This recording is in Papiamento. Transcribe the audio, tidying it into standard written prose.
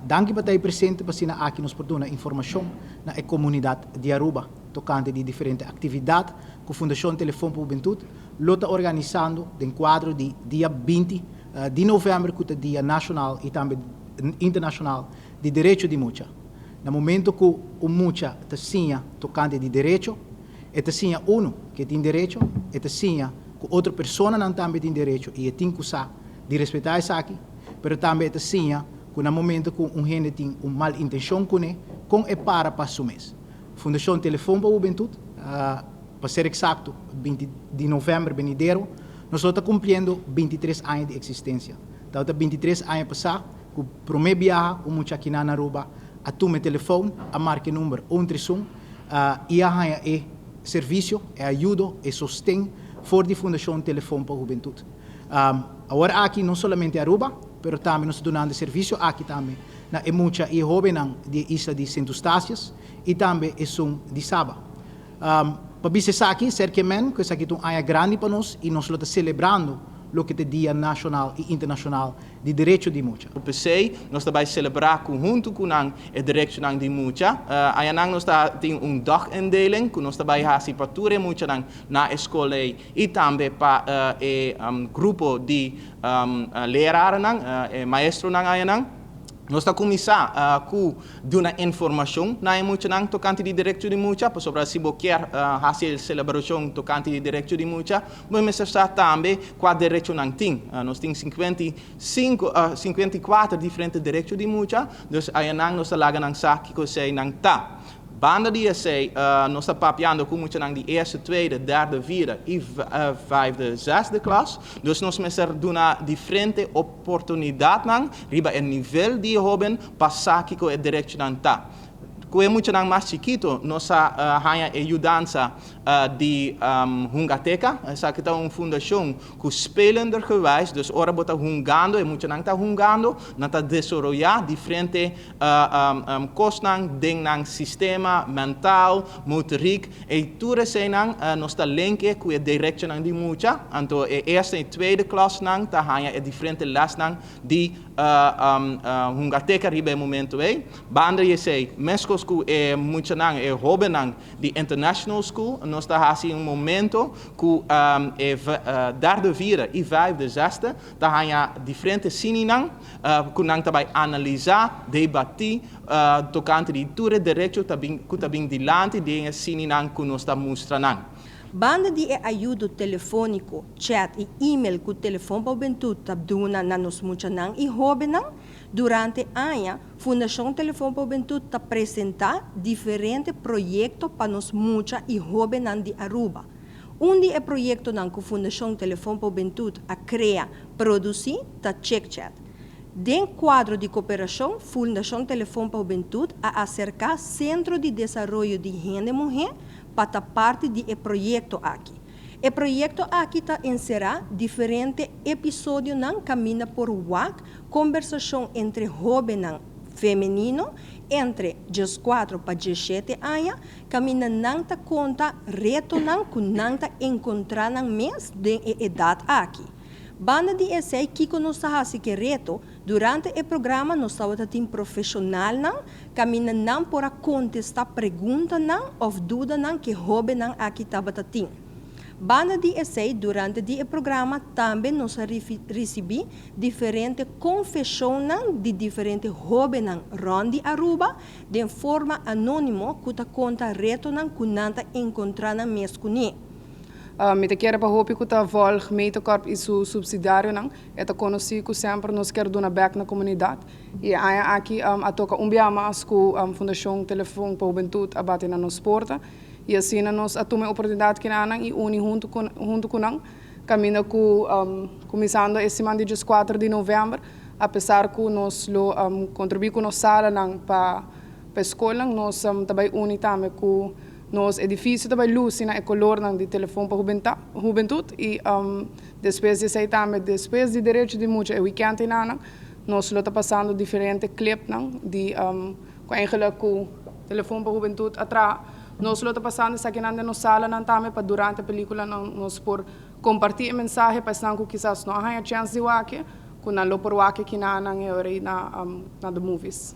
Danki pa ta presente pa asina aki nos por duna informacion na e comunidad di Aruba tocante di diferente actividad cu Fundacion Telefon pa Hubentud lo ta organisando den cuadro di dia 20 di november, cu ta Dia Nacional y tambe Internacional di Derecho di Mucha. Na momento cu un mucha ta siña tocante di derecho, e ta siña uno cu tin derecho, e ta siña cu otro personanan tambe tin derecho y e tin cu sa di respeta esaki, pero tambe e ta siña cu na momento cu un hende tin un mal intencion cune, con e para pa su mes. Fundacion Telefon pa Hubentud, pa ser exacto, 20 di november venidero, nos ta cumpliendo 23 aña di existencia. Tabata 23 aña pasa cu prome biaha un mucha aki na Aruba a tuma telefon, a marca number 131 y a haya e servicio, e ayudo, e sosten for di Fundacion Telefon pa Hubentud. Awor aki no solamente Aruba, pero tambe nos ta dunando servicio aki tambe na e mucha y hobennan di isla di Sint Eustatius y tambe esun di Saba. Pa bisa esaki, serkemen, cu esaki ta un aña grandi pa nos y nos ta celebrando loke ta Dia Nacional y Internacional di Derecho di Mucha. PC, nos tambe ta celebra hunto cu e derecho di mucha. Ey nos tin un dagindeling cu nos tambe ta haci pa tur mucha na scol y tambe pa e grupo di leraren, maestronan ey. Nos ta cuminsa cu duna informacion na mucha tocante di derecho di mucha, pasobra si bo kier haci celebracion tocante di derecho di mucha, bo mester sa tambe cua derecho nan tin. Nos tin 55, 54 diferente derecho di mucha, dus ey nos ta laga nan sa kico nan ta. Banda di esey, nos ta papiando cu mucha di eerste, tweede, derde, vierde y vijfde, zesde klas. Dus nos mester duna diferente oportunidad nan, riba e nivel di hoben, pa sa kico e derecho nan ta. Cu e mucha mas chikito, nos a haya e yudansa di Hungateca, esaki ta un fundacion cu spelendergewijs, dus ora bo ta hungando, e mucha nan ta hungando, nan ta desaroya diferente cosnan den nan sistema mental, motoriek, y tur eseynan nos ta link cu e derecho di mucha, anto e eerste y tweede klas nan ta haya e diferente lesnan di Hungateca riba e momento ey. Banda di esey, mescos cu e muchanan, e hobennan di International School, nos ta haci un momento cu e derde, vierde y vijfde, zesde, ta haya diferente cinenan, cu nan ta bay analisa, debati, tocante di tur derecho cu ta bin dilanti di cinenan cu nos ta mustra nan. Banda di ayudo telefonico, chat y e-mail cu Telefon pa Hubentud ta duna na nos muchanan y hobennan, durante aña, Fundacion Telefon pa Hubentud ta presenta diferente proyecto pa nos mucha y hobennan di Aruba. Un di e proyectonan cu Fundacion Telefon pa Hubentud a crea, produci, ta Check Chat. Den cuadro di cooperacion, Fundacion Telefon pa Hubentud a acerca Centro di Desaroyo di Hende Muhe pa parti di e proyecto aki. E proyecto aki ta encera diferente episodionan caminda por wak conversacion entre hobennan femenino entre 14 pa 17 aña, caminda nan ta conta retonan cu nan ta encontra nan mes den e edad aki. Banda di esey, kico nos ta hasi cu reto, durante e programa nos tabatin profesionalnan, caminda nan por a contesta preguntanan of dudanan cu hobennan aki tabatin. Banda di esey, durante e programa tambe nos a ricibi diferente confesionnan di diferente hobennan rond di Aruba, di forma anonimo, cu ta conta retonan cu nan ta encontra nan mes cune. Mi ta kere pa hopi cu ta volg MetaCorp y su subsidiarionan. E ta conoci cu semper nos kier duna back na comunidad. Y aki a toca un biaha mas cu Fundacion Telefon pa Hubentud a bati na nos porta. Y asina nos a tuma e oportunidad cu nan y uni hunto cu nan. Caminda cu cuminsando e siman di 4 di november, apesar cu nos lo contribui cu nos salanan pa scol, nos tambe uni tambe cu nos edificio tambe luci na e color di Telefon pa Hubentud y despues di esey tambe, despues di derecho di mucha e weekend ey, nos lo ta pasando diferente clipnan di cu eigenlijk cu Telefon pa Hubentud a traha. Nos lo ta pasando esakinan den nos salanan tambe pa durante e pelicula nos por comparti e mensahe pa esnan cu kisas no a haya chance di wak. Cu nan lo por wak aki na nan e ora na the movies.